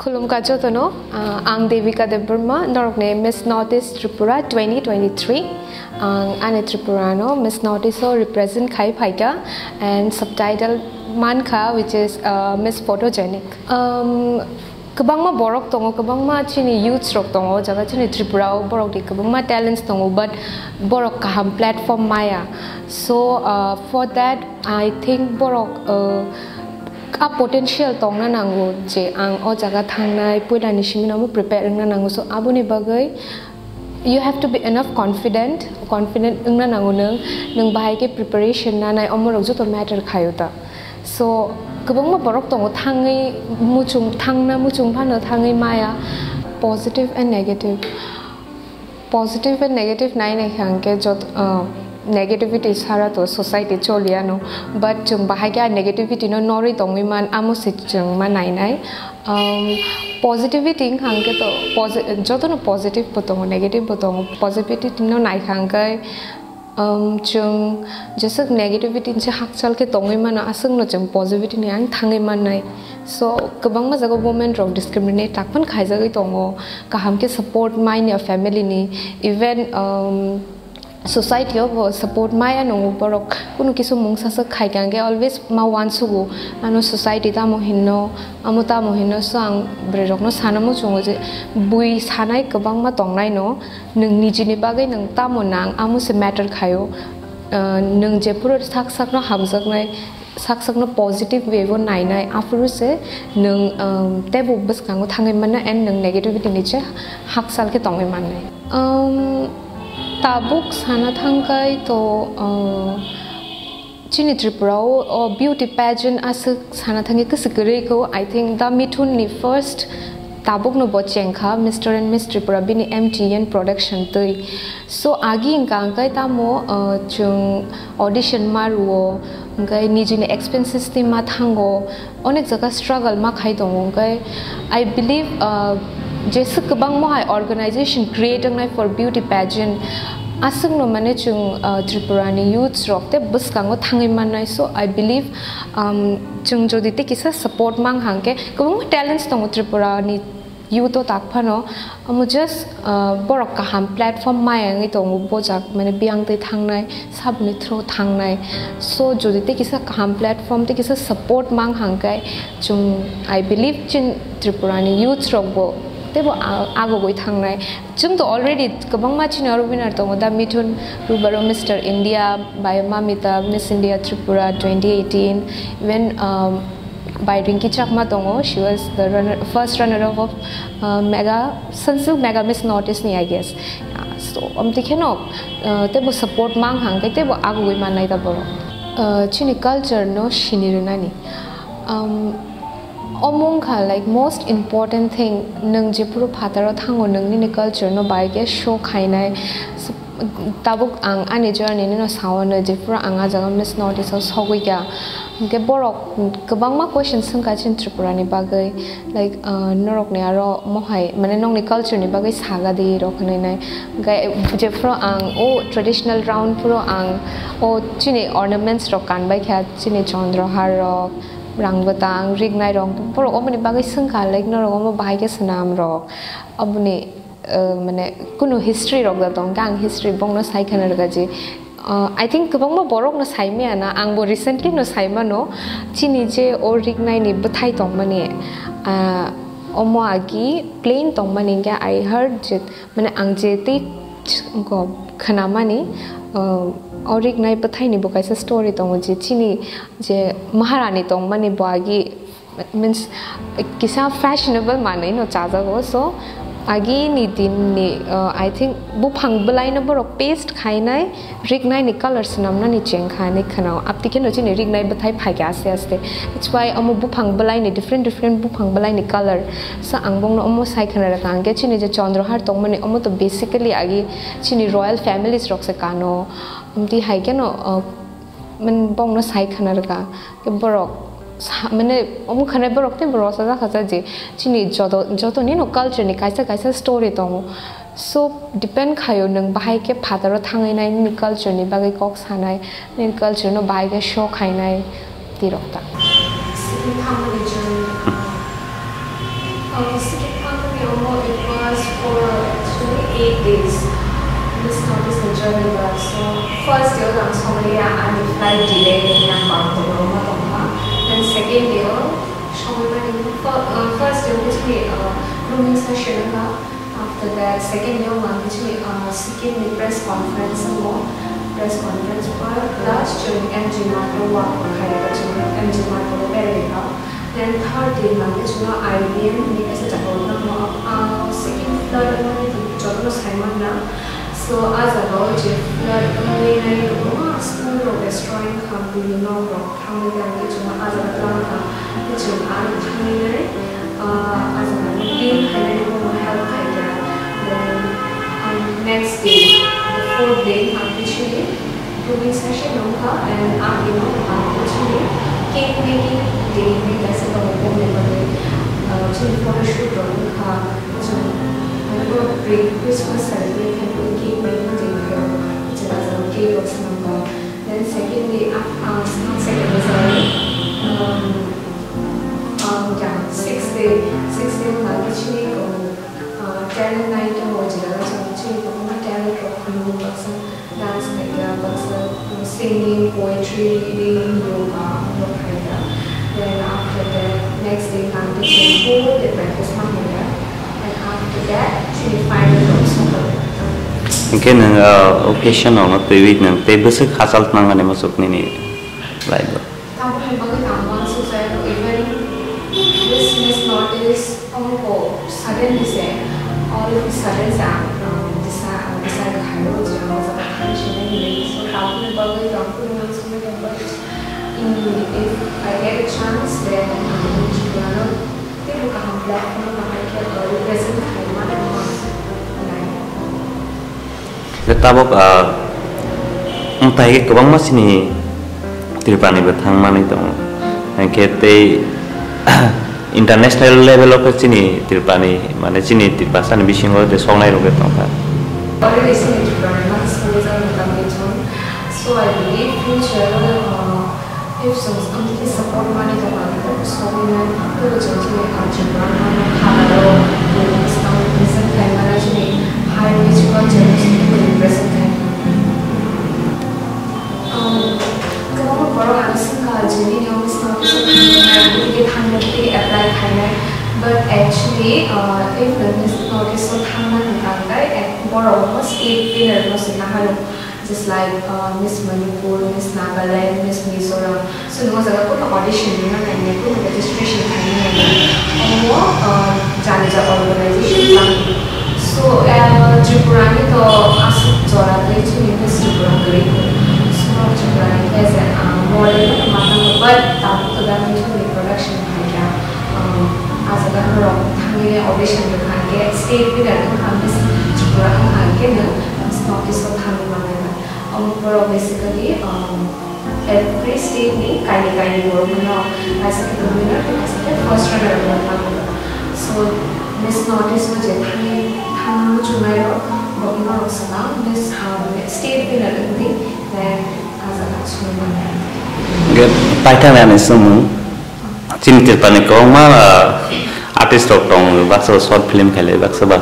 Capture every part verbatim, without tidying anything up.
Khulumkha jotono, ah, ang Devika Debbarma, norokni Miss Northeast Tripura twenty twenty-three. Ang ani Tripura no Miss Northeast o represent khai phaikha and subtitle mankha, which is, uh, Miss Photogenic. Um, kwbangma borok tongo, kwbangma chini youths rok tongo, o jaga chini Tripura o borok ni kwbangma talents tongo, but borok kaham platform maya. So, uh, for that, I think borok, uh, a potential tongna nango je ang o jaga thangnai, puila ni simi no prepare wngna nango. So, aboni bagwi you have to be enough confident, confident wngna nango nwng, nwng bahai khe preparation nanai, omorok joto matter khaio ta. So, kwbangma borok tongo thangwi muchung, thangna muchung phano thangwi maya, positive and negative. Positive and negative nai nai kha hwnkhe jot-, uh, negativity sara to society choliya no, but chwng bahai khe a negativity no norwi tongwi man, amo se chwng ma nai nai. Um, positivity wngkha hwnkhe to posi-, jotono positive bo tongo, negative bo tongo. Positivity no nai kha hwnkhe, um, chwng jeswk negativity se hakchal khe tongwi mano, aswkno chwng positivity ni ang thangwi mannai. So, kwbangma jaga women rok discriminate tak phano khaijagwi tongo, kaham khe support manya family ni, even, um, society o bo support maya nungo borok, kunu kisu mungsa swk khai kha hwnkhe always ma uansugo, ano society tamo hinno, amo tamo hinno, so ang bwrwi rokno sana muchungo je bui sanai kwbangma tongnai no, nwng nijini bagwi nwng tamo nang, amo se matter khaio. Uh, nwng jephuru sak sakno hamjaknai, sak sakno positive way o nainai, aphuru se nwng, um, teibo bwskango thangwi mano and nwng negativity ni je hakchal khe tongwi mannai. Um, tabuk sana thangkhai to, uh, chini Tripura o, o beauty pageant aswk sana thangwi kwswk kwrwi kho, I think the Mithun ni first tabuk no bo chengkha Mister and Miss Tripura bini M T N production twi. So, agi wngkha hwnkhe tamo, uh, chwng audition ma rwo, hwnkhe nijini expenses twi ma thango, onek jaga struggle ma khai tongo, hwnkhe I believe, uh, jeswk kwbangma hai organization create wngnai for beauty pageant, aswkno mane chwng, uh, Tripura ni youths rok tei bwskango thangwi mannai. So, I believe, um, chwng jodi tei kisa support mang hangkhe kwbangma talents tongo Tripura ni youth o tak phano, omo just, uh, borok kaham platform maya wngwi tongo, bojak mane biyang twi thangnai, saboni through thangnai. So, jodi tei kisa kaham platform, tei kisa support mang hangkhe, chwng, I believe, chin Tripura ni youth rok bo teibo a-, agogwi thangnai. Chwng to already kwbangma chini oro winner tongo, da Mithun Rubaro Mister India, by Mamita Miss India Tripura twenty eighteen, even, um, by Rinki Chakma tongo, she was the runner, first runner up of, uh, Mega, Sunsilk Mega Miss Northeast ni, I guess. Yeah, so, amtwi kheno, uh, teibo support mang hangkhe teibo agogwi mannai da borok. Uh, chini culture no sini rwnani. Um, omo wngkha, like, most important thing, nwng jephuru phataro thango, nwng nini culture no bai khe show khainai. Tabuk ang ani journey nino sao no, jephuru ang a jaga Miss Northeast o sogwi kha. Hwnkhe borok kwbangma question swngkha chini Tripura ni bagwi, like, uh, norok ni aro mohai, mane, nokni culture ni bagwi saga di rok hwnwi nai. Hwnkhe jephuru ang o traditional round phuru ang o chini ornaments rok kanbai kha, chini chondrohar rok, rang bwtang, rignai rok, borok oboni bagwi swngkha, like, norok omo bahai khe swnam rok, oboni, uh, mane, kunu history rok da tong khe, ang history bongno sai khana rwkha je, uh, I think kwbangma borok no sai maya na, ang bo recently no sai mano, chini je o rignai ni bwthai tong mani, uh, omo agi plain tong mani, hwnkhe I heard je, mane, ang je tei ch-, go khwnamani, uh, o rignai bwthaini bo kaisa story tongo je chini je Maharani tongmani bo agi, means, kisa fashionable manwi no chajago. So, agini din ni, uh, I think buphang bwlai no borok paste khainai, rignai ni colour swnamnani chengkha hinwi khwnao. Aptwi kheno chini rignai bwthai phaikha aste aste. That's why omo buphang bwlai ni different different buphang bwlai ni colour. So ang bongno omo sai khna rwkha, hwnkhe chini je Chandrohar tongmani omo to basically agi chini royal families rok se kano. Amtwi hai kheno, uh, man bongno sai khna rwkha. Borok sa-, mane omo khanai borok tei borok sa jakha je chini joto, jotoni no culture ni kaisa kaisa story tongo. So, depend khaio nwng bahai khe phataro thangwi nai, nini culture ni bagwi kok sanai, nini culture no bahai khe show khainai, tirok ta. Sini thangmani chwng, ah, Uh, sikit thangmani omo it was for actually eight days. Miss North East ni journey ba. So first day o ang somaliya ani flight delay ni ang bang tongma tongma. Then second day o somali mani fir- uh, first day o chini uh, grooming session wngkha. After that second day o ang chini uh, sikit ni press conference mo press conference pa plus chini M G Market walk khai ka chini M G Market o berai ka. Then third day hwnka khe chwngno I B M ni kaisa jaga o tamo, ah, second flood wngmani jotono sai manna. So, ah jaga o je flood wngwi nai kwbangma school rok destroy wngkha, buini nok rok thangwi tangwi chwngno ah jaga twlang kha. Tei chwng aro thangwi nai, ah, ah jaga no clean khainani bono help khai kha. Then, um, next day, the fourth day hwnka khe chini Grooming session wngkha and ang ino ang chini cake making day ni kaisa tongo, bongni bagwi, uh, chini photoshoot rok wngkha, chwng, ano, pre Christmas celebrate khainai cake making day khe chwng cake rok swnamkha. Then second day, ah, ah, second day, sorry, um, um, yeah, sixth day, sixth day wngkha chini, um, uh, talent night tongo, jera chwng chini kwbangma talent rok phunukgo, baksa dance khaikha, baksa singing, poetry, reading, yoga, rok khaikha. Then after that, next day, competition, whole day practice ma khaikha. And after that, chini final rok sokha. Hwnkhe nwng, uh, occasion rokno twiwi nwng tei bwswk hachal tnang ani muchuk nini life o? Tabukni bagwi ang uansukjak, even this Miss North East omo bo suddenly se, all of a sudden se ang, um, disa-, decide khaio je ang o jaga thang sinai hinwi. So, tabukni bagwi to ang kunu uansuknai tongkha, in, if I get a chance, then ang Tripura no teibo kaham platform o bahai khe, uh, represent khai mano hinwi. Tabuk, ah, mwtai khe kwbangma chini Tripurani bo thang manwi tongo. Hinkhe tei international level o khe chini Tripurani, mane chini Tripurasani bisingo de soknai rok khe tongkha. Already chini Tripurani masa sokjak mwtai tong. So I believe future o, uh, If chwng amtwi support manwi tongkha, khe sogwinai, tei chwng chini culture-no ano kha aro, chwng present khlai mano, chini hai rich culture-no chwng represent khlai mano. Um, kwbangma borok ano swngkha je nini office-no kisa thangwi nai, bini khe thangmani tei apply khainai, but actually, uh, if nini office-o thangna hwnkha hwnkhe, eh, borok omo state winner-no se naharwi. Just like, uh, Miss Manipur, Miss Nagaland, Miss Mizoram. So, nwng o jaga kunu audition rwna nainai, kunu registration khaina nainai. Omo, uh, jani ja organization tang. So, uh, Tripura ni to aswk jora tei chini Miss Tripura kwrwi. So, Tripura ni khe je, uh, model no ma tang, but tabuk to da ni chini production khai kha. Um, a jaga norok thangwi audition rwkha khe state winner wngkha Miss Tripura wngkha khe nwng Miss North East o thangwi manai. Omo borok basically, um, every state ni kaini kaini borok no kaisa khe winner tei kaisa khe first runner wngwi thango. So Miss North East o je thani thangna muchungnai rok, borok no rok swkang Miss, um, state winner wngwi, then a jaga chwng mano. Hwnkhe paithakni ani swngmung. Chini Tripura ni kwbangma, ah, artist rok tong, baksa ba short film khailai, baksa ba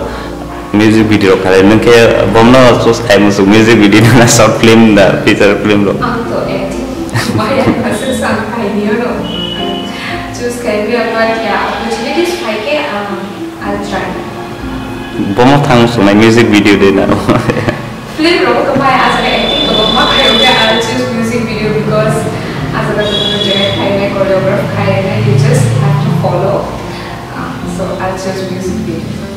music video rok khailai, nwng khe bomno choose khai muchung, music video na short film da feature film rok? Ang to acting waya kasuk sang khai niyo no. Choose khai biya, but yeah, opportunities phai khe, um, I'll try. Bomo thang muchungnai music video de na? Film rok kwbai a jaga acting kwbangma khai, hwnkhe I'll choose music video because a jaga kwbangma direct khai nai, choreograph khai nai, you just have to follow. Ah, so I'll choose music video.